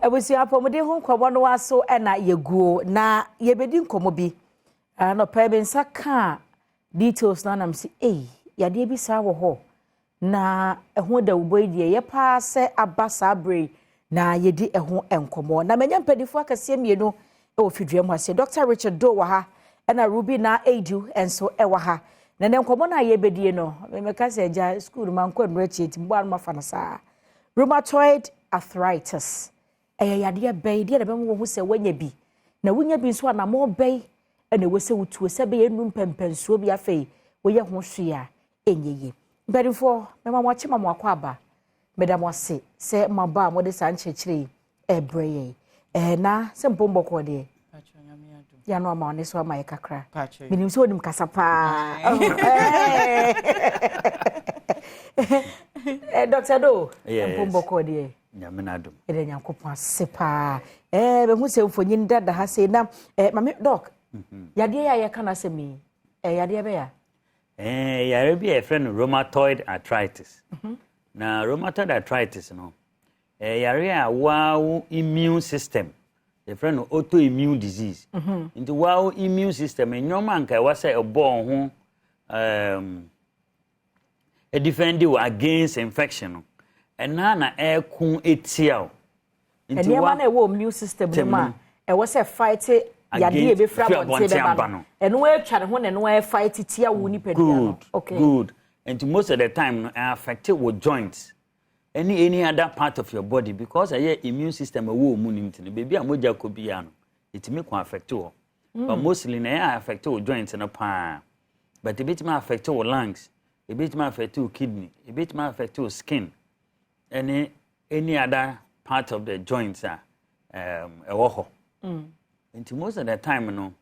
Abusua, apɔmuden ho nkɔmmɔ no aso ɛna yɛguo na yɛbɛdi nkɔmmɔ bi. Anɔpa bi nsa kaa details no anam sɛ ei, yadeɛ bi saa wɔ hɔ na ɛho dawubɔ yi deɛ, yɛ paa sɛ aba saa bere yi na yɛdi ɛho nkɔmmɔ. Na manya mpanimfoɔ akɛseɛ mmienu wɔ fidua mu ase. Dr Richard Doe wɔ ha, ɛna Ruby na Edu nso wɔ ha. Na ne nkɔmmɔ no a yɛbɛdie no, mɛka sɛ agya school ma nkɔ nnuro akyi, nti mbɔ ano mafa no saa. Rheumatoid arthritis ɛyɛ yadeɛ bɛyi deɛ na bɛma wɔn ho sɛ wɔanya bi, na wonya bi nso, anammɔ bɛyi ɛna ɛwɔ sɛ wotuo sɛ bɛyɛ nu mpɛmpɛnsuo bi, afei woyɛ ho hwee a ɛnyɛ yie. Mpanimfoɔ, mɛma mo akye, ma mo akɔ aba. Mɛda mo ase sɛ mo aba a mode saa nkyerɛkyerɛ yi ɛrebrɛ yɛn. Na sɛ mpɔmbɔkɔ deɛ, yɛano ama ɔne so ama yɛ kakra. Menim sɛ wonim kasa paa. Dr Do, mpɔmbɔkɔ deɛ? Nyame no adom. Ɛdɛ Nyankopɔn ase paa. Bɛhu sɛ mfonyin dada ha sei na mame doc, yadeɛ yi a yɛka no asɛm yi, yadeɛ bɛyɛ a yare bi a yɛfrɛ no rheumatoid arthritis. Na rheumatoid arthritis no, yare a waa wo immune system, yɛfrɛ no autoimmune disease. Nti waa wo immune system, nneɛma anka ɛwɔ sɛ ɛbɔ wo ho defend wo against infection no, ɛna na ɛko etia wo. Nneɛma na ɛwɔ immune system no mu a ɛwɔ sɛ fight yadeɛ ebɛfiri abɔnten bɛba no, ɛno atwa ne ho na ɛno ɛfight tia wo nipadua no. Good, good. Nti most of the time no, ɛ affect wo joints any other part of your body, because ɛyɛ immune system ɛwɔ mu no, nti no beebi a mogya kɔ biara no, ɛtumi kɔ affect wɔ. But mostly na ɛyɛ affect wo joint no paa, but ebitumi affect wo lungs, ebitumi affect wo kidney, ebitumi affect wo skin, ɛne any other part of the joints a ɛwɔ hɔ. Nti most of the time no,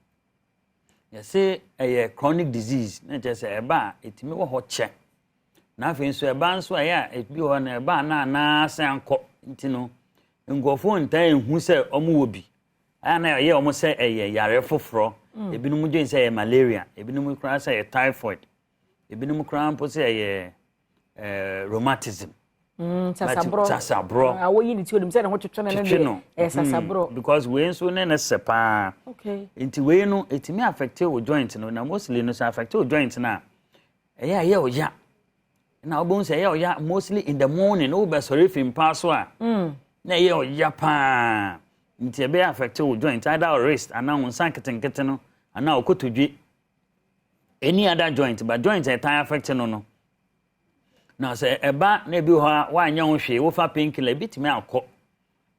yɛsɛ ɛyɛ chronic disease, na kyerɛ sɛ ɛba a, ɛtumi wɔ hɔ kyɛ. Na afei nso, ɛba nso a, ɛyɛ a ebi wɔ hɔ no, ɛba a na anaasɛ ankɔ. Nti no nkurɔfoɔ ntaa ehu sɛ ɔmo wɔ bi. Ɛyɛ na ɛyɛ ɔmo sɛ ɛyɛ yare foforɔ. Ebinom dwen sɛ ɛyɛ malaria, ebinom koraa sɛ ɛyɛ typhoid, ebinom koraa mpo sɛ ɛyɛ rheumatism. Sasaborɔ. Sasaborɔ. A woyi ne ti onim sɛ ne ho twetwe no no twetwe deɛ no. Ɛyɛ sasaborɔ. Because wei nso ne sɛ paa. Nti wei no, ɛtumi affect wo joint no. Na mostly no, sɛ affect wo joint no a, ɛyɛ a ɛyɛ wo ya, na wobɛhu sɛ ɛyɛ wo ya mostly in the morning na wobɛsɔre fi mpa so a, na ɛyɛ wo ya paa. Nti ɛbɛyɛ affect wo joint, either wo wrist anaa wo nsa nketenkete no anaa wo kotodwe, any other joint, but joint a ɛtan affect no. Na sɛ ɛba na ebi wɔ hɔ a woanyɛ ho hwee, wofa painkiller, ebi tumi akɔ,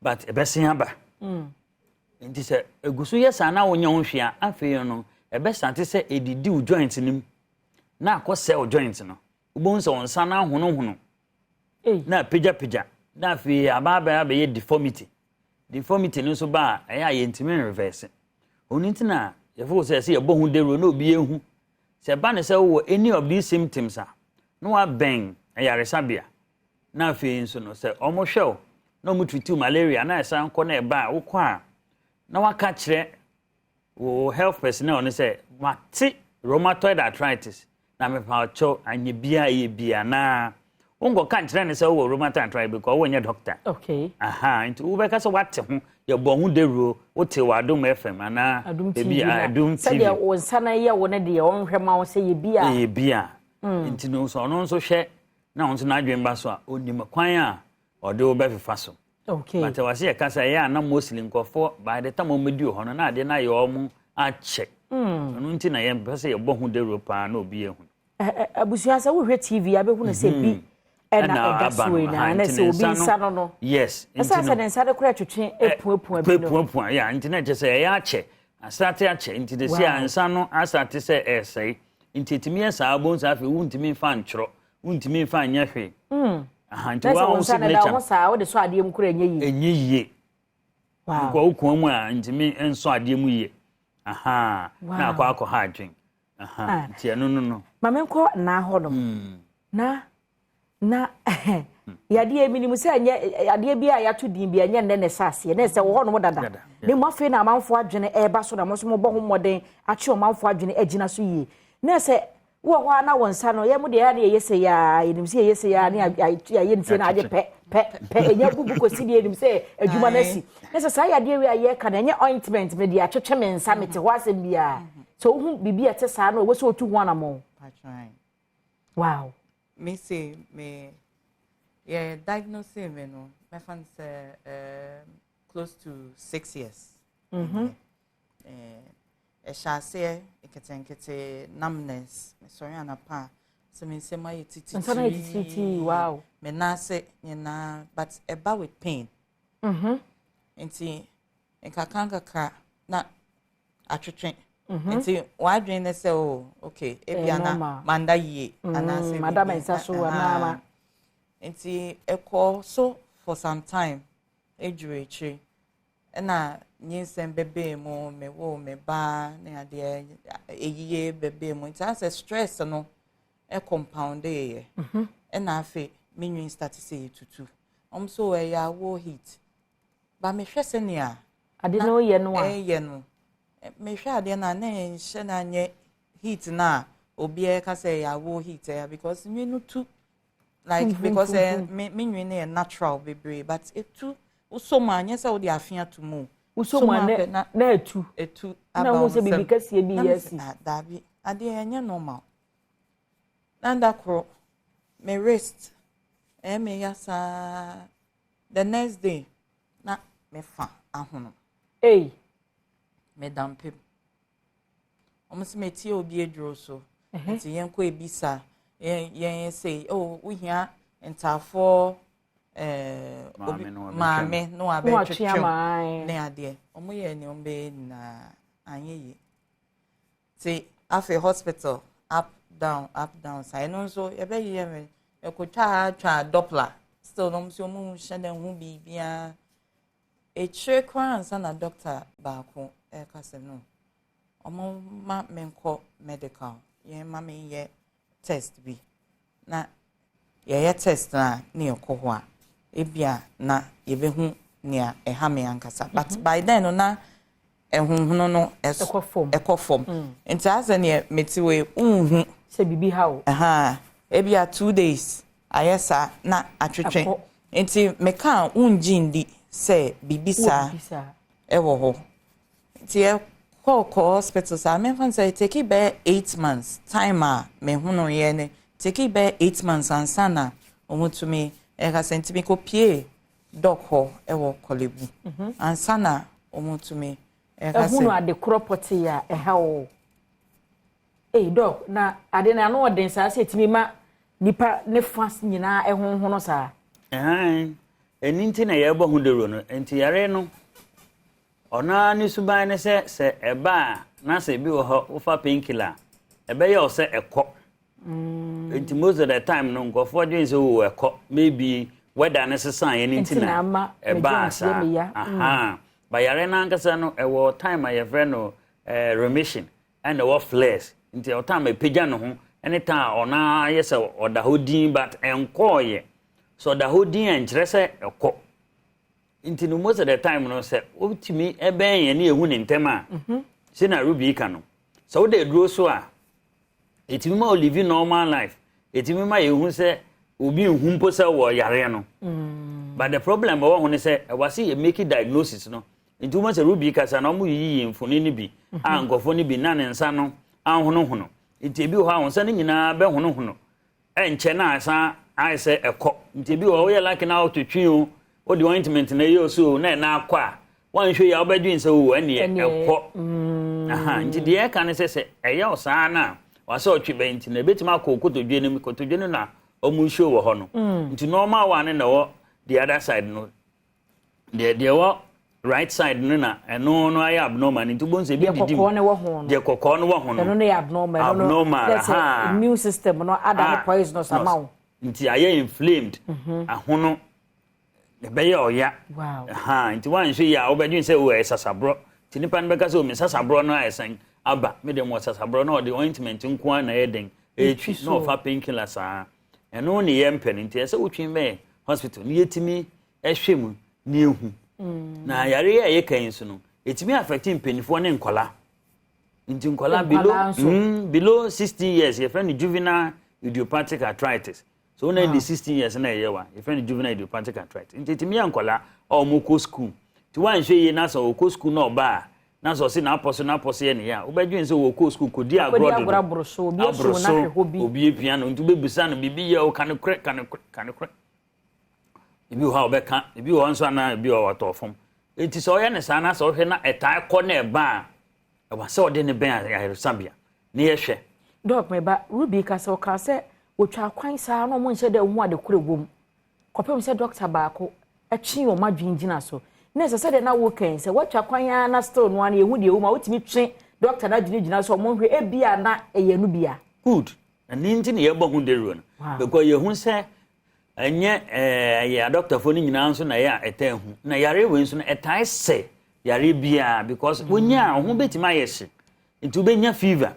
but ɛbɛsen aba. Nti sɛ egu so yɛ saa na wonyɛ ho hwee a, afei no ɛbɛsate sɛ ɛdidi wo joint no mu na akɔ sɛ wo joint no. Wobɛhu sɛ wo nsa no ahonohono Ei. na apagyapagya, na afei aba abɛyɛ deformity. Deformity no nso ba a, ɛyɛ a yɛntumi reverse. Ɔno nti na yɛfo sɛ sɛ yɛbɔ ho dawuro na obi ehu sɛ ɛba ne sɛ wowɔ any of these symptoms a, na wabɛn ayaresabea. Na afei nso no, sɛ ɔmo hwɛ wo na ɔmo treat wo malaria na ɛsan kɔ na ɛba a, wokɔ a, na waka kyerɛ wo health personnel no sɛ mate rheumatoid arthritis na mepa ɔkyɛw, anyɛ bia ɛyɛ bia na wonkɔka nkyerɛ ne sɛ wowɔ rheumatoid arthritis, because wonyɛ doctor. Aha, nti wobɛka sɛ wate ho, yɛbɔ ho dawuro, wote wɔ Adom FM anaa Adom ebi TV na Adom TV. Sɛdeɛ wo nsa no yɛ wo no deɛ, ɔnhwɛ ma wo sɛ yɛ bi a. Ɛyɛ bi a. Nti no, sɛ ɔno nso hwɛ na ɔno nso n'adwene ba so a, onim kwan a ɔde wo bɛfefa so. But wɔ se yɛka sɛ ɛyɛ a, na mostly nkɔfoɔ, by the time wɔn wɔ hɔ no, na adeɛ no ayɛ wɔn akyɛ. Ɛno nti na yɛmpɛ sɛ yɛbɔ ho dawuro paa na obi ehu. Abusua, sɛ wohwɛ TV a, bɛhu no sɛ bi ɛna ɛda so yi na na sɛ obi nsa no. Ɛsɛ sɛ ne nsa no kora twetwe epuapua bi no. Epuapua ya, nti na kyerɛ sɛ ɛyɛ akyɛ, asate akyɛ. Nti de si a nsa no asate sɛ ɛsɛe, nti etumi yɛ saa abo nsa. Afei wuntumi nfa ntwerɛ, wuntumi nfa nyɛ hwee. Nti wa wo signature ho saa, wode sɔ adeɛ mu kora ɛnyɛ yie. Ɛnyɛ yie. Nkɔ wo kɔn mu a, ntumi nsɔ adeɛ mu yie na akɔ ha adwen. Nti ɛno no. Maame, nkɔ naa hɔ nom na yadeɛ minim sɛ ɛnyɛ adeɛ bi a yɛato din bi, ɛnyɛ nnɛ na ɛhyɛ aseɛ na ɛsɛ wɔ hɔnom dada, na mu afei na amanfoɔ adwene ɛreba so, na mo nso mobɔ ho mmɔden atwe ɔmanfoɔ adwene agyina so yie. Na ɛsɛ wɔ hɔ a, na wɔn nsa no yɛ mo deɛ, yɛ ne yɛyɛ sɛ yaa, yɛnim sɛ yɛyɛ sɛ yaa ne yɛayɛ ne sɛ na agye pɛ. Pɛ pɛ ɛnya bubu kɔsi deɛ anim sɛ adwuma no asi. Ne sɛ saa yadeɛ wei a yɛreka no, ɛnyɛ ointment mede atwetwe me nsa mete hɔ asɛm biara. Sɛ wohu biribi a ɛte saa no, ɛwɔ sɛ wotu ho anammɔn. Wow. Me se me yɛ diagnose me no, mɛfa no sɛ close to 6 years. Ɛhyɛ aseɛ nketenkete, numbness. Mesɔre anapa a, sɛ me nsam ayɛ tititiri. Nsa no ayɛ tititiri, wow. Me nan ase nyinaa, but ɛba with pain. Nti nkakra nkakra na atwetwe. Nti w'adwene ne sɛ, oh okay, ebia na manda yie anaasɛ mada me nsa so anaa. Nti ɛkɔ so for some time, edwiri akyire ɛna nyinsɛn bɛbɛɛ mu, me wo me ba ne adeɛ eyie bɛbɛɛ mu, nti asɛ stress no ɛcompound yɛ. Ɛna afei me nwi start sɛ etutu. Wɔn nso ɛyɛ awo heat ba, mehwɛ sɛnea ade no yɛ no a ɛyɛ no, mehwɛ adeɛ no a, na ɛnhyɛ no anyɛ heat no a obiara ka sɛ ɛyɛ awo heat ɛyɛ, because nwi no tu like because ɛ me nwi no yɛ natural bebree, but etu wosɔ mu a, nyɛ sɛ wode afe ato mu. Wosɔ mu a na etu. Etu. Aba na sɛ biribi kɛseɛ bi yɛ asi. Daabi, adeɛ ɛnyɛ normal. Na da koro me wrist ɛyɛ me ya saa, the next day na mefa ahono. Ei. Meda mpem, wɔn sɛ metie obi aduro so, nti yɛn kɔ ebisa yɛn yɛn sɛ, oh, wohia ntaafoɔ obi maame na wabɛtwetwe ne adeɛ. Wɔn yɛ nea wɔn bɛyɛ nyinaa, anyɛ yie. Ti afei hospital, up down, up down saa. Ɛno nso yɛbɛyɛ me ɛkotwa atwa Doppler, still na wɔn nso wɔn nhyɛ dɛ ho biribiara. Ekyire koraa ansa na doctor baako ɛka sɛ no, wɔn ma me nkɔ medical, yɛn ma me yɛ test bi, na yɛyɛ test na ne yɛkɔ hɔ a, ebia na yɛbɛhu nea ɛha me ankasa. But by then no, na ɛhohono no ɛkɔ fam. Ɛkɔ fam, nti asɛ neɛ mete wei nhu sɛ biribi ha o. Ebia 2 days ayɛ saa na atwetwe, nti meka wongye ndi sɛ biribi saa ɛwɔ hɔ. Nti yɛkɔ kɔ hospital saa, memfa no sɛ take bɛyɛ 8 months time a mehono yɛ ne take bɛyɛ 8 months ansa na ɔmotumi ɛka sɛ, nti mekɔpie doc hɔ ɛwɔ Korle Bu ansa na ɔmotumi ɛka sɛ ɛhunu ade korɔ pɔtee a ɛha wo. Ei doc, na ade na ano ɔden saa sɛ ɛtumi ma nipa ne fa nyinaa ɛhohono saa? Ɛhan ɛni nti na yɛrebɔ ho dawuro no. Nti yare no, ɔno ara ne suban ne sɛ ɛba a, na sɛ ebi wɔ hɔ wofa painkiller a, ɛbɛyɛ wo sɛ ɛkɔ. Nti most of the time no, nkurɔfoɔ dwen sɛ o, ɛkɔ, maybe weather ne sesan yɛ ne nti na ɛbaa saa. Aha ba yare no ankasa no, ɛwɔ time a yɛfrɛ no remission, ɛna ɛwɔ flares. Nti ɛwɔ time a ɛpagya ne ho ɛne time a ɔno ara yɛ sɛ ɔda hɔ din, but ɛnkɔɔyɛ. Sɛ ɔda hɔ din a, nkyerɛ sɛ ɛkɔ. Nti no, most of the time no, sɛ wotumi ɛbɛn yɛn ne yɛhu ne ntɛm a, sɛ na Ruby ka no, sɛ wode aduro so a, ɛtumi ma olive normal life, ɛtumi ma yɛhu sɛ obi nhu mpo sɛ wɔ yareɛ no. But the problem ɛwɔ ho ne sɛ ɛwɔ sɛ yɛ make diagnosis no. Nti wɔn sɛ Ruby kasa na wɔn yiyi mfoni no bi a, nkɔfoɔ no bi na ne nsa no ahonohono. Nti ebi wɔ hɔ a, wɔn nsa no nyinaa bɛhonohono, ɛnkyɛ na asan ayɛ sɛ ɛkɔ. Nti ebi wɔ hɔ, woyɛ like na ɔtwetwe o, wode ointment na ɛyɛ oso o, na ɛna akɔ a, wɔnhwɛ yi a, wobɛdwen sɛ o, ɛneɛ ɛkɔ. Aha nti deɛ ɛka ne sɛ ɛyɛ wo saa no a, wasɛ ɔtwe bɛn, nti na ebɛtumi akɔ kotodwe no mu. Kotodwe no na ɔmo nsuo wɔ hɔ no. Nti normal one na ɛwɔ the other side no, deɛ ɛwɔ right side no na ɛno no ayɛ abnormal. Nti wobɛhu sɛ ebi didi mu. Deɛ kɔkɔɔ no wɔ ho no. Deɛ kɔkɔɔ no wɔ ho no. Ɛno no yɛ abnormal. Abnormal. Aha, immune system no ada no poisonous ama wo. Nti ayɛ inflamed, ahono, ɛbɛyɛ ɔya. Ha nti wanhwɛ yi a, wobɛdwen sɛ o, ɛyɛ sasaborɔ. Nti nipa no bɛka sɛ o, me sasaborɔ no ayɛ sɛn aba, me de mo sasaborɔ na ɔde ointment nko ara na ɛyɛ den ɛtwi na ɔfa painkiller saa. Ɛno ne yɛ mpɛ no. Nti ɛsɛ wotwi bɛn hospital ne yɛtumi ɛhwɛ mu ne ehu. Na yare a yɛka yi nso no, ɛtumi affect mpanimfoɔ ne nkɔla. Nti nkɔla below 16 years, yɛfrɛ no juvenile idiopathic arthritis. So wo na di 16 years na ɛyɛ wa, yɛfrɛ no juvenile idiopathic arthritis. Nti ɛtumi yɛ nkɔla a wɔn kɔ school. Nti woanhwɛ yie na sɛ ɔkɔ school na ɔba a, na sɛ ɔse n'apɔ so n'apɔ so yɛ ne ya a, wobɛdwene sɛ wɔkɔ school kɔdi agorɔ dodo. Aboro so, obi aso na hwɛ hɔ bi. Obi apia no, nti wobɛbisa no biribi yɛ o, ka nokorɛ, ka nokorɛ, ka nokorɛ. Ebi wɔ hɔ a ɔbɛka, ebi wɔ hɔ nso anaa ebi wɔ hɔ a ɔtɔ fam. Nti sɛ ɔyɛ ne saa na sɛ ɔhwɛ na ɛtaa kɔ na ɛba a, ɛwɔ sɛ ɔde ne bɛn ayaresabea na yɛhwɛ. Doc, me ba, Ruby ka sɛ ɔkaa sɛ wɔtwa kwan saa na wɔn nhyɛ dɛ ho ade koro wɔ mu. Kɔpem sɛ dɔkta baako twe wɔn adwene gyina so. Na ɛsɛ sɛdeɛ na woka yi, sɛ woatwa kwan ara na still no ara no yɛhu deɛ ɛwɔ mu a, wotumi twe dɔkta no adwene gyina so sɛ wɔnhwɛ ebia na ɛyɛ no bi a. Good. Ɛno nti na yɛbɔ ho dawuro no. Because yɛhu sɛ ɛnyɛ ɛyɛ adɔktafoɔ no nyinaa nso na ɛyɛ a ɛtaa hu. Na yareɛ wei nso no ɛtae sɛ yareɛ biara because wonya a wo ho bɛtumi ayɛ hye. Nti wobɛnya fever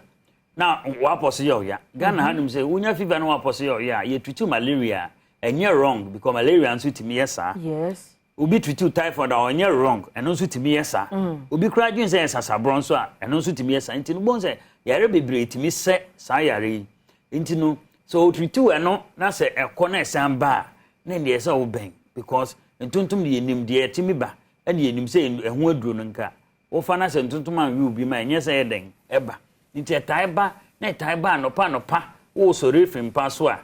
na wapɔ so yɛ ɔya. Ghana mm-hmm. hanom sɛ wonya fever na wapɔ so yɛ ɔya a, yɛtutu malaria a, ɛnyɛ wrong because malaria nso tumi yɛ saa. Yes. Obi tutu typhoid a ɔnyɛ wrong, ɛno nso tumi yɛ saa. Obi koraa dwen sɛ yɛ sasaborɔ nso a, ɛno nso tumi yɛ saa. Nti no bohu sɛ yare bebree tumi sɛ saa yare yi. Nti no sɛ ɔtutu ɛno na sɛ ɛkɔ na ɛsan ba a, na ɛndeɛ sɛ wobɛn because ntontom deɛ yɛnim deɛ ɛtumi ba ɛne yɛnim sɛ ɛho aduro no nka Wofa na sɛ ntontom anwe obi ma ɛnyɛ sɛ ɛyɛ dɛn ɛba. Nti ɛtae ba na ɛtae ba anɔpa anɔpa wosɔre firi mpa so a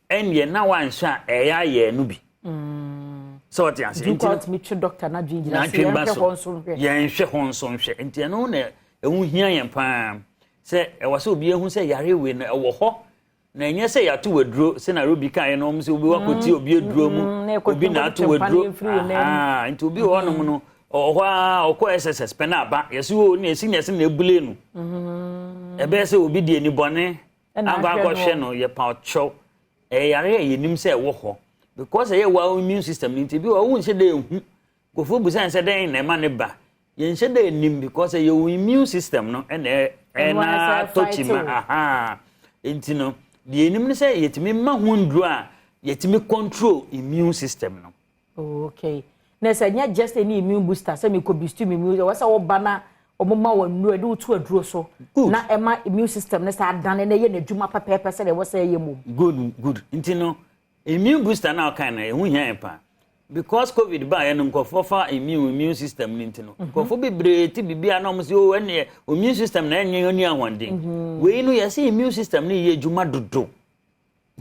ɛnneɛ na wanhwɛ a ɛyɛ ayɛ no bi. Sɛ ɔte ase. Nti wotumi twe dɔkta n'adwene gyina so yɛnhwɛ hɔ nso nhwɛ. Yɛnhwɛ hɔ nso nhwɛ. Nti ɛno na ɛho hia yɛn paa sɛ ɛwɔ sɛ obi ehu sɛ yare wei no ɛwɔ hɔ. Na ɛnyɛ sɛ yɛato waduro sɛ na Ruby kaeɛ no wɔn sɛ obi wakɔti obi aduro mu mm, obi na ato waduro nti obi wɔ hɔnom no ɔwɔ hɔ a ɔkɔ SSS pɛ na aba yɛsi o na esi na ɛsi na ebule no mm. ɛbɛyɛ sɛ obi di anibɔne akɔ akɔhwɛ no yɛ pa ɔkyɛw ɛyɛ yare a yɛnim sɛ ɛwɔ hɔ because ɛyɛ wa immune system no nti bi wɔ ɔwɔ nhyɛ dɛ ehu Nkurɔfoɔ bisa yɛn sɛ dɛn na ɛma ne ba. Yɛnhyɛ da nnim because ɛyɛ wo immune system no ɛna ɛna atɔ kyima ahaa. Nti no deɛ yɛnim ne sɛ yɛtumi ma ho nnuro a yɛtumi control immune system no. Oh, okay. Na sɛ nyɛ just any immune booster sɛ mekɔ boost me immune ɛwɔ sɛ woba na wɔn ma wɔn nnuro ɛde wotu aduro so na ɛma immune system no saa adane na ɛyɛ n'adwuma pɛpɛɛpɛ sɛdeɛ ɛwɔ sɛ ɛyɛ mom. Good good nti no Immune booster no a ɔkae no, ɛho hia yɛn paa. Because COVID baeɛ no, nkurɔfoɔ fa immune immune system no nti no, mhm. nkurɔfoɔ bebree te biribi a na wɔn sɛ, oh, ɛnneɛ immune system na ɛnyɛ ɔni ahoɔden. Mhm. Wei no, yɛsɛ immune system no yɛ adwuma dodo.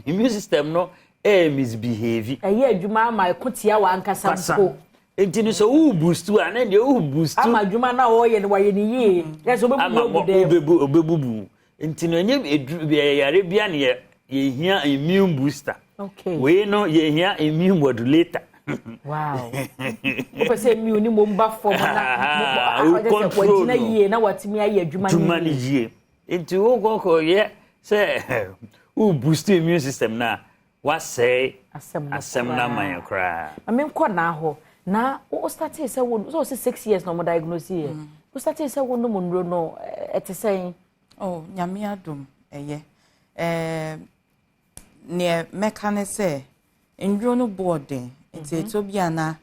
Immune system no ɛyɛ misbehave. Ɛyɛ adwuma ama ɛko tia wɔ ankasa mpo. Nti no sɛ wo boost a na deɛ wo boost. Ama adwuma no a wɔyɛ no wɔayɛ no yie. Yɛ sɛ wobɛbubu agu dɛm. Ama wobɛbubu. Nti no ɛnyɛ eduru yare bia na yɛ yɛhia immune booster. Okay. Wei no yɛhia immune modulator. Wow. Wopɛ sɛ immune ni mmom ba fam na ɔkyɛ sɛ wagyina yie na watumi ayɛ adwuma no yie. Nti wokɔkɔ yɛ sɛ wo boost immune system no a wasɛe asɛm no ama yɛn koraa. Ma menkɔ naa hɔ. Na wo startee sɛ wo sɛ ɔsɛ 6 years na ɔmo diagnose yɛ. Wo startee sɛ wo nom nnuro no ɛte sɛn? Oh, Nyame adom ɛyɛ. Ɛɛ neɛ mɛka ne sɛ nnuro no boɔ den nti ɛtɔ bi a na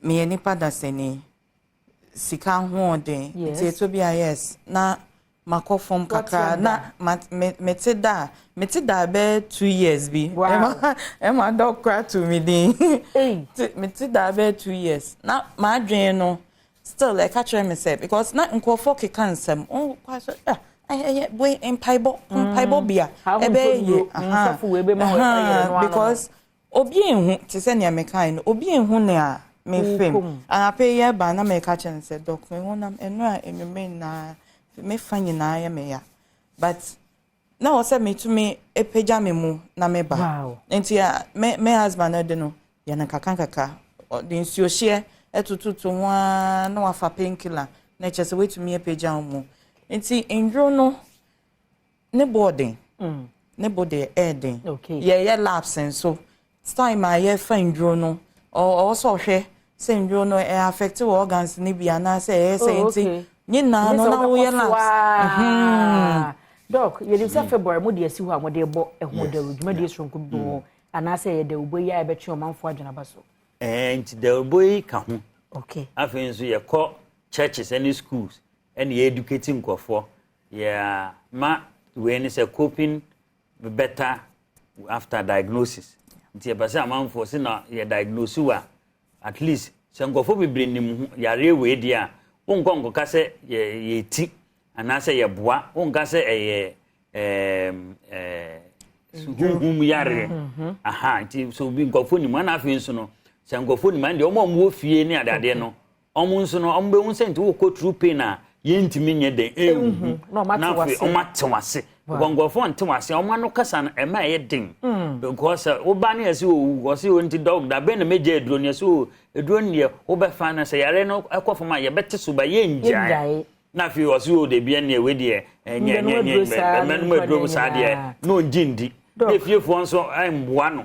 meyɛ nipa dasani sika hoɔden nti ɛtɔ bi a yes na makɔ fam kakra na mete da a mete da bɛyɛ 2 years bi ɛma ɛma dɔk kora to me din mete da bɛyɛ 2 years na m'adwene no still ɛka kyerɛ me sɛ because na nkurɔfoɔ keka nsɛm oh kwa so ah ɛyɛ wei mpaebɔ mpaebɔ bia ɛbɛyɛ yie because obi ehu te sɛ nea mekae no obi ehu nea mefam anapɛ yi ɛba na meka kyerɛ no sɛ doc me honam ɛno a enwumere nyinaa mefa nyinaa yɛ me ya but na wɔ sɛ metumi apagya me mu na meba nti me me husband no de no yɛ no nkakra nkakra ɔde nsuohyeɛ ɛtototo ho ara na wafa painkiller na kyerɛ sɛ watumi apagya wo mu nti nduro no ne bo ɔden ne bo deɛ ɛɛden yɛyɛ labs nso time a yɛfa nduro no ɔwɔ sɛ ɔhwɛ sɛ nduro no ɛ affect wɔ organs ne bi anaasɛ ɛyɛ sɛ oh, nti nyinaa no na woyɛ labs. Doc, yɛnim sɛ February mo de asi hɔ a mode bɔ ɛho dawuro dwumadie soronko bi wɔ anaasɛ ɛyɛ dawubɔ yi a yɛbɛtwe ɔmanfoɔ adwene aba so. Ɛɛ nti dawubɔ yi ka ho. Okay. Afei nso yɛkɔ churches ne schools ɛne yɛ educate nkurɔfoɔ yɛ ma wei ne sɛ coping better. After diagnosis nti yɛpɛ sɛ amanfoɔ sɛ na yɛ diagnose wa, at least sɛ nkurɔfoɔ bebree nim ho yareɛ wei deɛ a, wonkɔ nkɔka sɛ yɛ yɛti anaasɛ yɛboa, wonka sɛ ɛyɛ huhum yareɛ aha. Nti sɛ obi nkurɔfoɔ nim ana, afei nso no sɛ nkurɔfoɔ nim ana deɛ, ɔmo a ɔmo wɔ fie ne adeadeɛ no, ɔmo nso no ɔmo bɛhu sɛ nti wokɔ through pain a yɛntumi nyɛ den ɛnhu. Na ɔmo ate na afei wase. Ɔmo ate wase because nkurɔfoɔ nte wase, ɔmo ano kasa no ɛma ɛyɛ den because sɛ woba ne yɛsɛ owu, wɔsɛ o nti dɔg da bɛn na mɛgya aduro no, yɛsɛ o aduro no deɛ wobɛfa no sɛ yare no ɛkɔ fam a yɛbɛte so ba yɛngyae. Yɛngyae. Na afei ɔsɛ o de bia neɛ wei deɛ ɛnyɛ Mbɛnom nyɛ aduro saa, nyɛ mbɛnom ne aduro saa deɛ nyinaa. Na ɔngye ndi Doc. Na efiefoɔ nso ɛmboa no,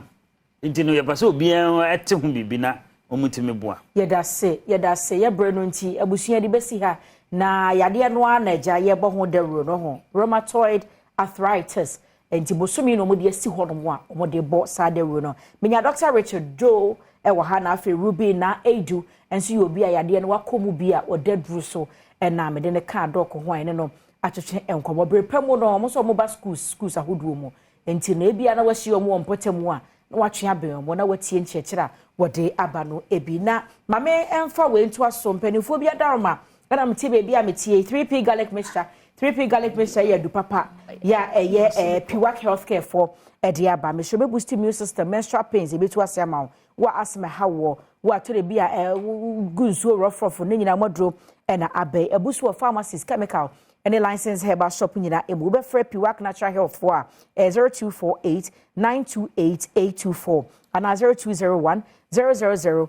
nti no yɛpɛ sɛ obiara ɛte ho biribi na wɔn tumi boa. Yɛda se, yɛda se. Yɛbrɛ no nti abusua de bɛsi ha na yadeɛ no ara na agya yɛbɔ ho dawuro no ho, rheumatoid arthritis. Nti bosomi na wɔde asi hɔ nom a wɔde bɔ saa dawuro no. Menya Dr Richard Doe ɛwɔ ha, na afei Ruby na Edu nso yɛ obi a yadeɛ no wakɔ mu bi a ɔda duro so, ɛna mede ne kaa Doc ho a ɛne no atwetwe nkɔmmɔ. Bere pɛ mu no, wɔn nso wɔn ba schools schools ahodoɔ mu, nti na ebia na wɔahyia wɔn wɔ mpɔtam a na watwe abɛn wɔn na watie nkyerɛkyerɛ a wɔde aba no ebi. Na maame mfa wei nto aso, mpanimfoɔ bi adaroma ɛna mete beebi a metie 3P Garlic Mixture. 3P Garlic Mixture yɛ adu papa yɛ a ɛyɛ Piwak Healthcare foɔ ɛde aba. Mesɛ bɛ boost immune system, menstrual pains ebetu ase ama wo, wo a asthma ha wɔ wo atɔre bi a gu nsuo rɔfrɔfo ne nyinaa mɔduro ɛna abɛn ebusu wɔ pharmacies, chemical ɛne licensed herbal shop nyinaa emu. Wobɛfrɛ Piwak Natural Health foɔ a ɛyɛ 0248 928 824 anaa 0201 000 0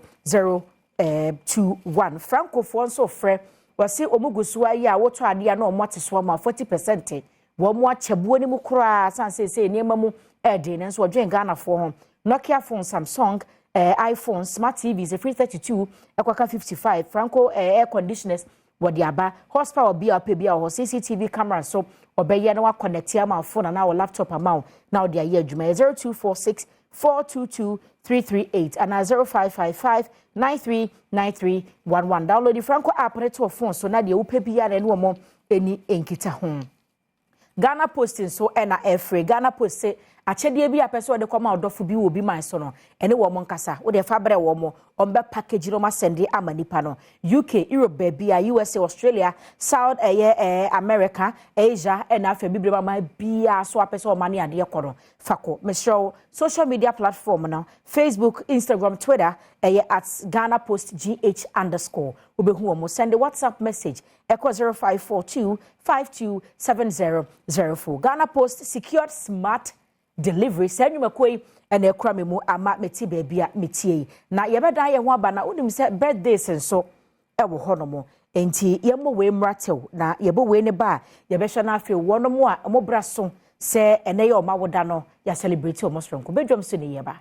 21. Francofoɔ nso frɛ wɔsi wɔn gu so ayi a wɔtɔ adeɛ a na wɔn ate so ama 40%. Wɔn mu akyɛbuo no mu koraa san seesei nneɛma mu ɛɛden ne nso wɔdwen Ghanafoɔ ho. Nokia phone, Samsung, iPhone, smart TVs efiri 32 ɛkɔka 55. Franco air conditioners wɔde aba, horsepower bi a ɔpɛ bi a wɔ hɔ. CCTV camera so ɔbɛyɛ na wakɔnɛte ama phone anaa wɔ laptop ama wo na ɔde ayɛ adwuma. Yɛ 0246 422 338 anaa 0555 939311. Download the Franco app ne to phone so na deɛ wopɛ biara na ɛne wɔn ani nkita ho. Ghana Post nso ɛna ɛfiri Ghana Post sɛ akyɛdeɛ bi a pɛ sɛ ɔde kɔma ɔdɔfo bi wɔ obi man so no, ɛne wɔn nkasa wode fa brɛ wɔn, wɔn bɛ package no, wɔn asɛnde ama nipa no. UK, Europe baabi a, USA, Australia, South ɛyɛ America, Asia ɛna afɛ bibire mama biara so apɛ sɛ ɔma ne adeɛ kɔ no, fa kɔ. Mesrɛw, social media platform no, Facebook, Instagram, Twitter, ɛyɛ @GhanaPostGH_. Wobɛhu wɔn. Send WhatsApp message ɛkɔ 0542 527004. Ghana Post, secured smart delivery. Saa nnwumakuo yi ɛna ɛkura me mu ama mete baabi a metie yi. Na yɛbɛdan yɛn ho aba na wonim sɛ birthdays nso ɛwɔ hɔnom, nti yɛmmɔ wei mmra tew na yɛbɔ wei ne ba a yɛbɛhwɛ no. Afei wɔnom a wɔn bra so sɛ ɛnɛ yɛ ɔma woda no, yɛ celebrate wɔn soronko bɛdwam so ne yɛba.